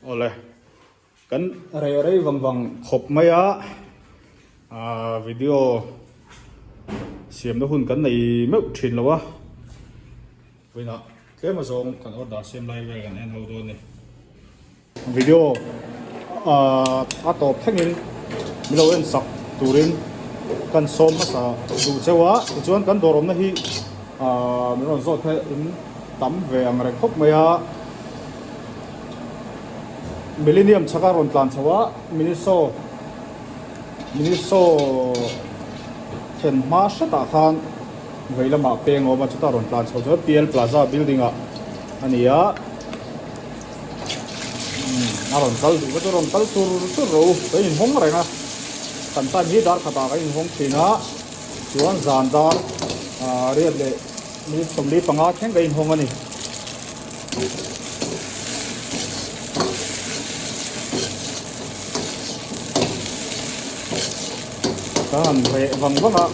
Awle kan rei rei vang vang khawp mai a ah video siamna hun kan nei meuh thin lo a vawiinah tlem azawng kan order siam lai vel kan en ho dawn a ni. Video a tawp thlengin min lo en sak turin kan sawm hmasa duh cheu a, tichuan kan dawr awmna hi min rawn zawt kha in tam ve ang reng khawp mai a, Millennium chhaka rawn tlan chho a, Miniso Miniso thlen hma hretah khan vei lamah peng a awm a, chutah rawn tlan chho chuan PL Plaza building ah a ni a. A rawn kal duh kha chu a rawn kal tur tur ro ka inhawng reng a kan time hi dar khatah ka inhawng thin a chuan zan dar ah riat leh minute 45 thleng ka inhawng a ni. Ka han reh vang vang a.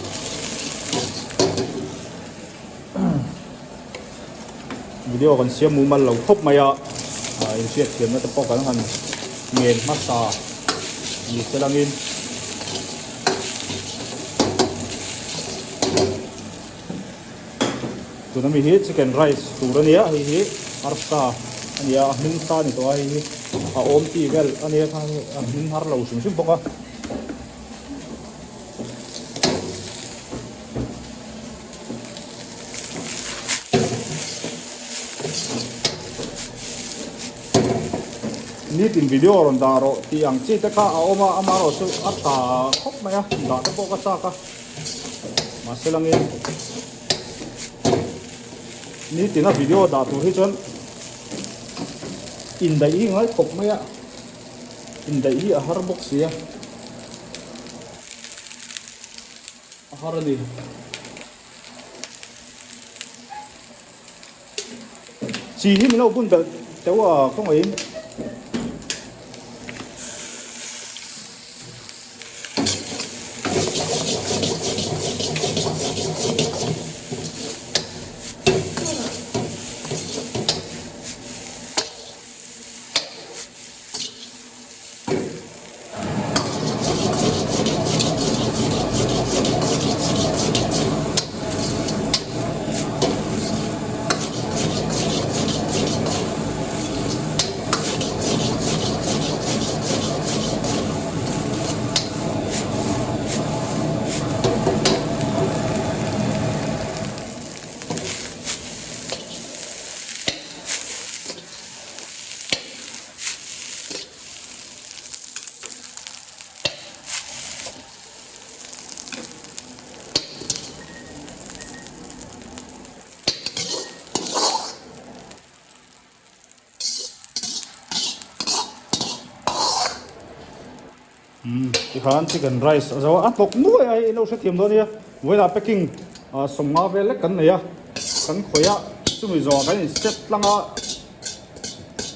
Video kan siam mumal lo khawp mai a, inhriat thiamna te pawh kan han ngen hmasa ni se langin. Tuna mi hi chicken rice tur a nia, hei hi arsa a nia, a hming sa a ni tawh a, hei hi a awm tih vel a nia kha a hming har lo hrim hrim bawk a. Nitin video rawn dah rawh tih ang chi te kha a awm a, amaherawh chu a tha khawp mai a, dah te pawh ka chak a, mahse langin nitina video dah tur hi chuan indaih hi ngai khawp mai a, indaih hi a har bawk si a. A har a ni. Chi hi min lo bun belh teuh a kawngaihin. Tikhan chicken rice a zo a, a hnawk nuai a hei ilo hrethiam dawn nia, vawiinah packing 50 vel lek kan nei a, kan khawih a chumi zawhah kan in set tlang a.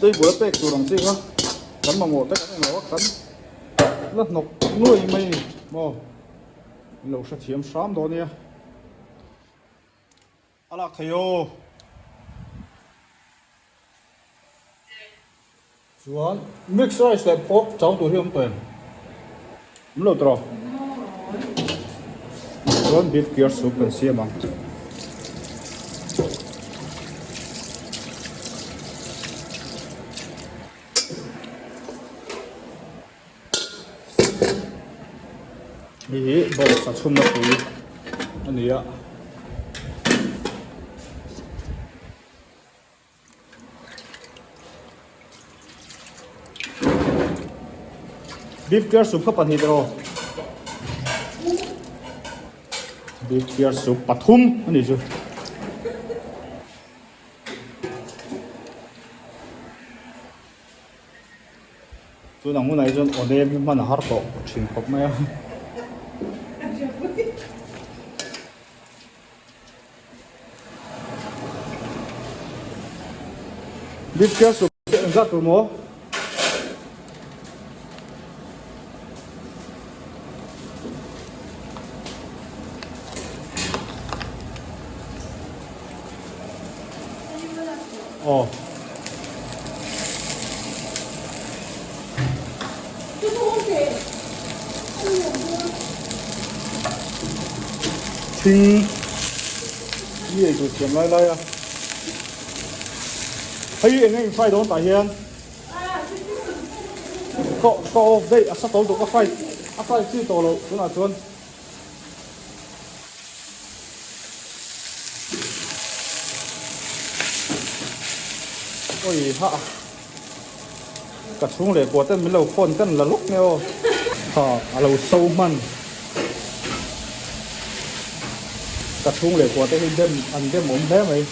Table a pek tur ang chi kha kan mamawh te kan englo a kan la hnawk nuai mai a ni maw in lo hrethiam hram dawn nia a lak thei aw chuan mix rice leh pork chau tur hi awm tawh em awm lo tawh chuan beef cure soup kan siam ang. Hei hi bawngsa chhumna pui a ni a. Beef cure soup kha pahnih tiraw? Beef cure soup pathum a ni chu. Tun ang hunah hi chuan aw nem hi hman a har tawh thin khawp mai a. Beef cure soup engzat tur maw? Aw. Thing mi ei tur thiam lai lai a hei eng nge in fry dawn tah hian ka ka off daih a sa tawlh duh ka fry a fry chi tawh loh tunah chuan. Oi ha ka chhung leh kua ten min lo phone kan la lawk nge aw ha a lo so hman ka chhung leh kua te hi dem an dem awm hle mai.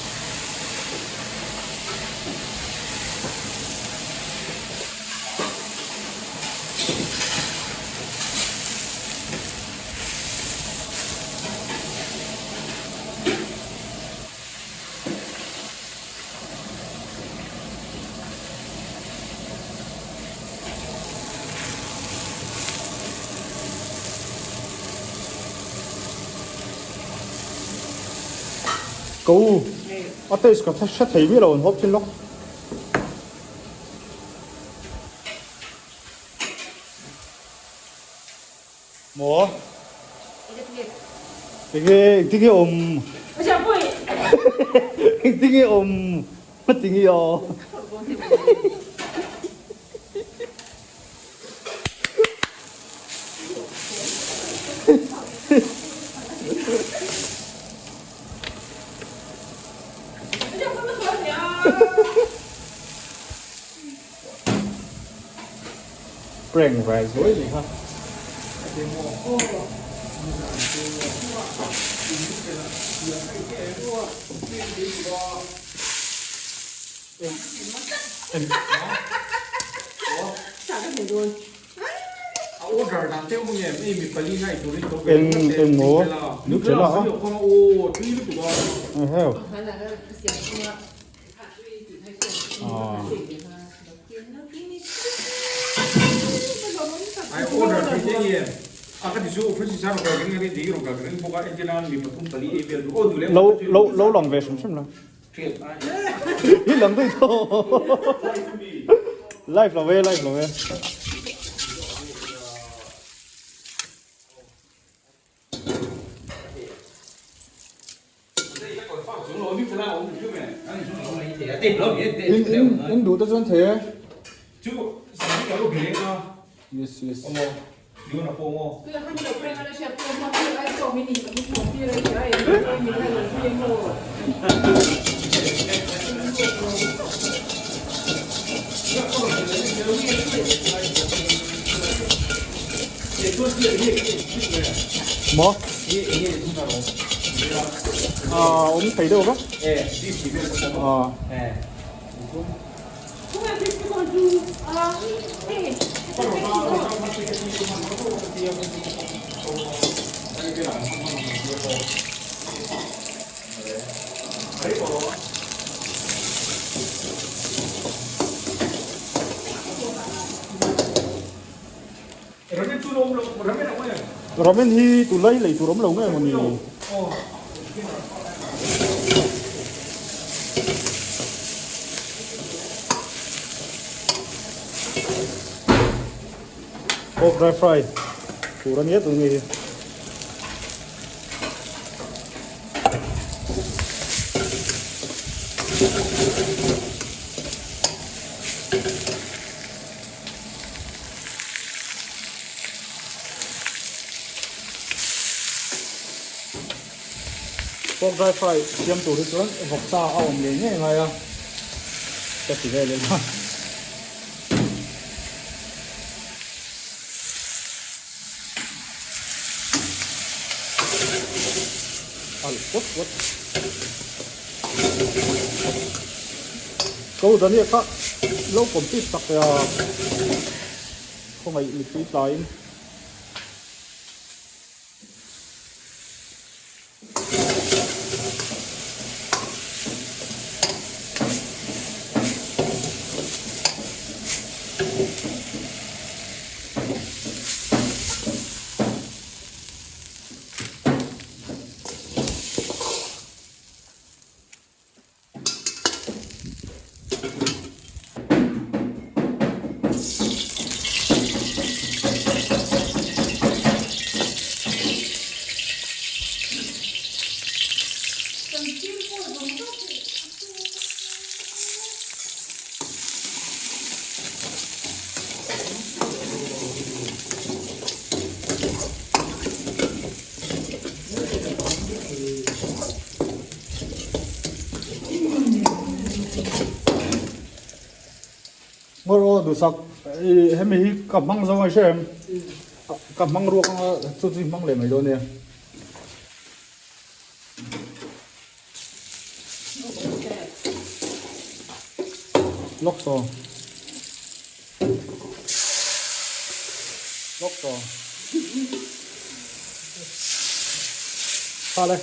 Ka u a taste ka hre thei miah lo an hawp thin lawk. Maw? Enge engtinge awm? Engtinge awm? Hmatinge aw? Prank vai zuai ni kha. Eng eng maw Nutella a eheu Lo lo lo lang ve hrim hrim la. Hi lang daih tawh. Live lo ve live lo ve. In in in duh te chuan thei e. Yes yes. Maw? Ah, awm thei deuh va. Ah. Ramen hi tunlai lei tur awm lo nge mawni? Pork dry fry tur a nia tun nge hi. Pork dry fry siam tur hi chuan vawksa a awm ngei ngei ngai a ka ti vel em a. Alh pawt pawt. Ko Daniel kha lo complete tak a khawngaih mittui tlaiin. Duhsak i hemi hi ka hmang zo a i hre em? Ka hmang ruak anga chu chu i hmang leh mai dawn nia. Lawk saw. Lawk saw. Kha le.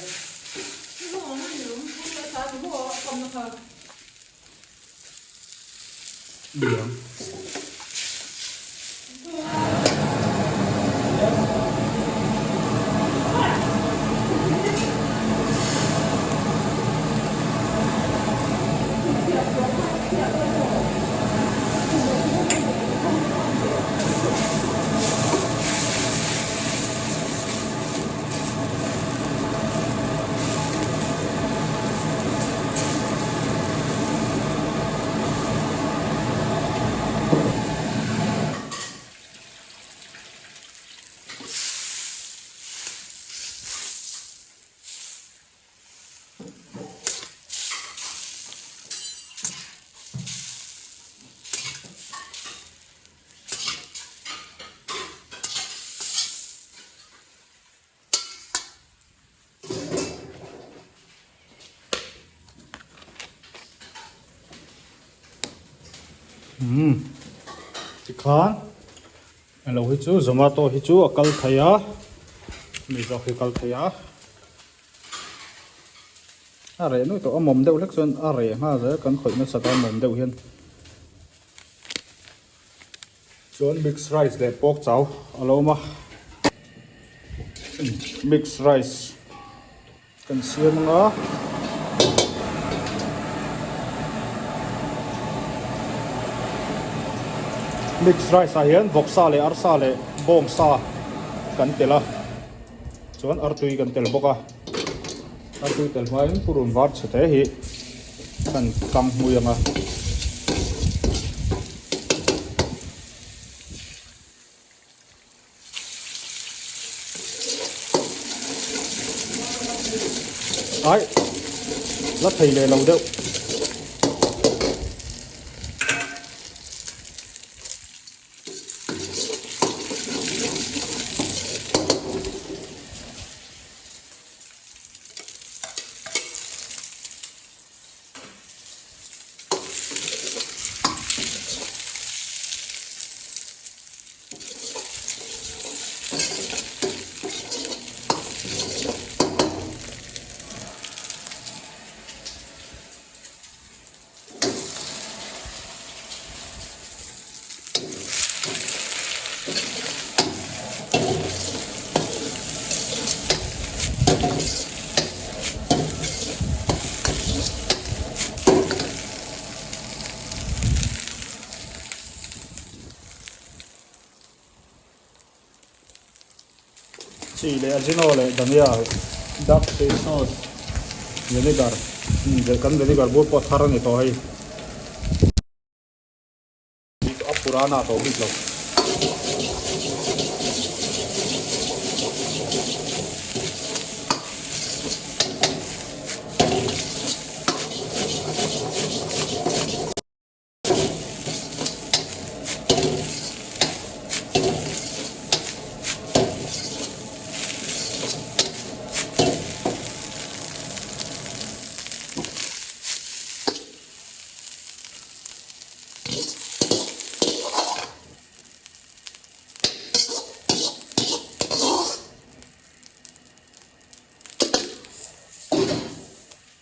Umm tikhan alo hi chu zomato hi chu a kal thei a mi zawk hi kal thei a a reh nuih tawh a mawm deuh hlek chuan a reh nghal zel kan khawih nasat a mawm deuh hian. Chuan mix rice leh pork chau a lo awm a, mix rice kan siam ang a. Mix rice ah hian vawksa leh arsa leh bawngsa kan tel a, chuan artui kan tel bawk a, artui tel hmain purun var chhe te hi kan kang hmui ang a. Ai la thei leh lo deuh. Chi leh ajino leh dania dark chilli sauce vinegar kan vinegar bur pawh thar a ni tawh hei. A purana tawh bik lo.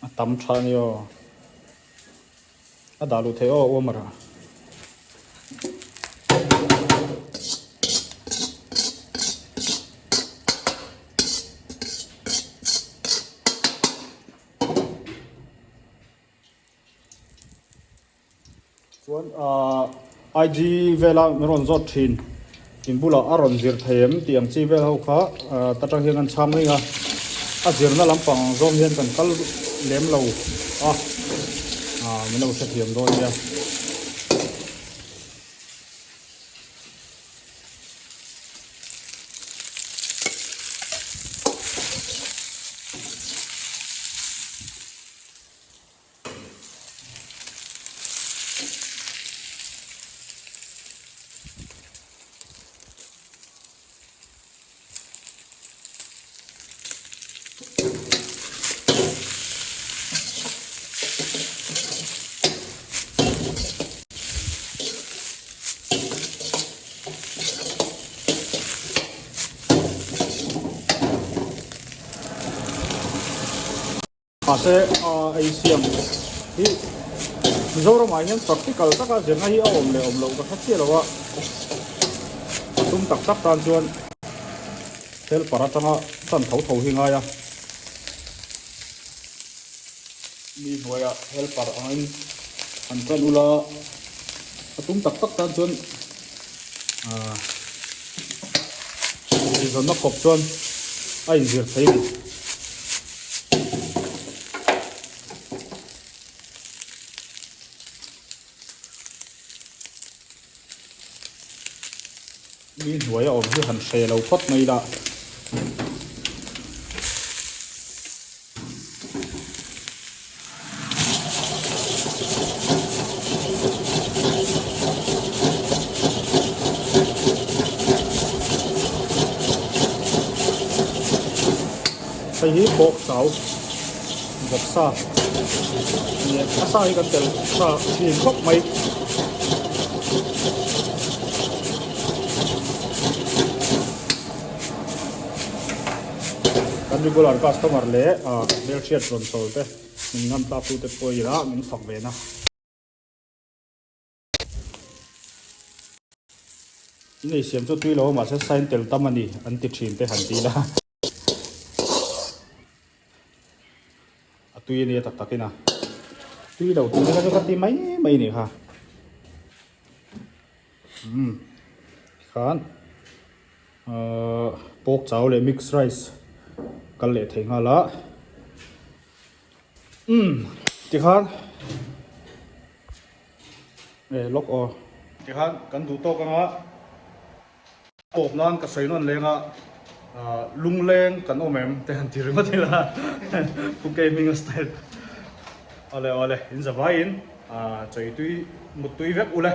A tam tha a ni aw. A dah luh theih aw warmer ah. Chuan ahh IG vela min rawn zawt thin in bulah a rawn zir thei em tih ang chi vel ho kha ahh ta tang hian kan chhang mai a, a zirna lampang ang zawng hian kan kal lem lo a, ahh min lo hrethiam dawn nia. Mahse ei siam hi Mizoramah hian practical taka zirna hi a awm leh awm loh ka hre chiah lo a, a tum tak tak tan chuan helper atanga tan tho tho hi ngai a, mi hnuaiah helper angin an tan ula a tum tak tak tan chuan ahh eizawnna khawp chuan a inzir thei a ni. Mi hnuai a awm hi han hre lo phawt mai ila. Hei hi pawh chau vawksa a ni a, a sa hi kan tel tha thin khawp mai. Kan regular customer leh hmelhriat rawn sawl te min ngam tlak tu te pawh ila min fak ve na. In ei siam chu tui lo mahse sign tel tam a ni an ti thin te han ti ila. A tui a nia tak tak in a. Tui lo tih kha chu ka ti mai mai ni kha. Umm tikhan ahh pork chau leh mix rice kal leh thei nghal a. Umm tikhan eh lawk aw. Tikhan kan duh tawk anga tawp nan ka sawi nawn leng a ah lungleng kan awm em te han ti ringawt ila Pu Kei hminga style awle awle in za vaiin ah chawi tui mut tui vek ule.